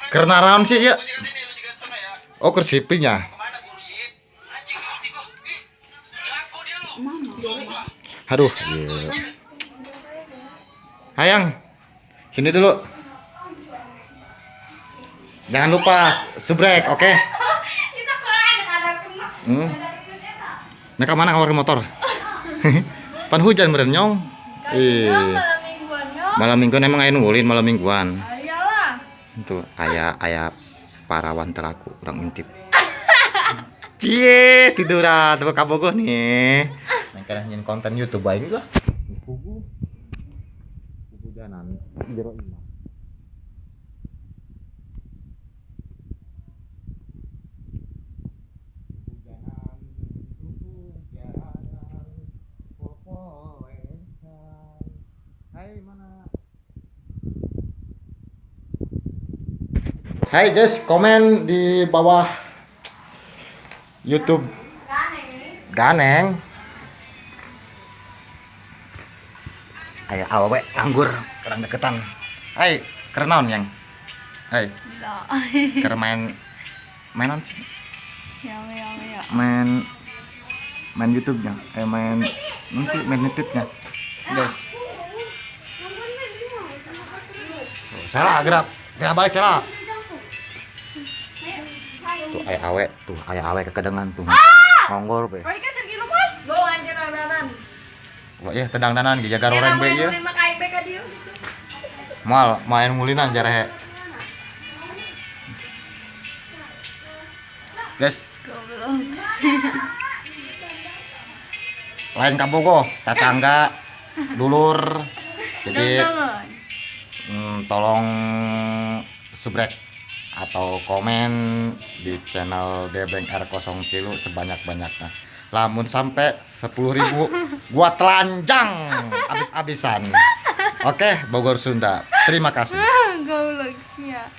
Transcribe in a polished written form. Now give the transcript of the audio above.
Karena naon sih ya? Oh, keur sipinya. Aduh, iya. Hayang, sini dulu. Jangan lupa subrek, oke? Nah, ke mana awal motor? Pan hujan meren nyong. Ih. Malam mingguan yo. Malam mingguan emang aya nu ulin malam mingguan. Iyalah. Itu aya aya parawan teraku urang intip. Cie, tiduran tuh kabogoh nih. Main kana nyin konten YouTube bae lah. Pugu. Hujanan jero imah. Hujanan, hujanan, popoesan. Hai mana? Hai guys, komen di bawah YouTube Ganeng. Ayo awewe anggur kurang deketan. Hai, keur naon yang? Hai, keur main main naon sih? Ya ya ya. Main main YouTube-nya. Eh main naon sih main YouTube-nya. Guys. Tuh, salah gerak. Gerak balik salah. Tuh aya awe, tuh aya awe kekedengan tuh. Ngonggor be. Balik kan sergi rumah. Go anjir dandanan. Wah, iya tendang danan ge jaga roreng be ieu. Mah kain be ka dieu. Moal main mulinan jarehe. Guys, Goblok. Lain kabogoh, tetangga, dulur. Jadi tolong subrek atau komen di channel Debeng R03 sebanyak-banyaknya. Lamun sampai 10.000 gua telanjang abis-abisan. Oke, Bogor Sunda. Terima kasih. Goblok ya.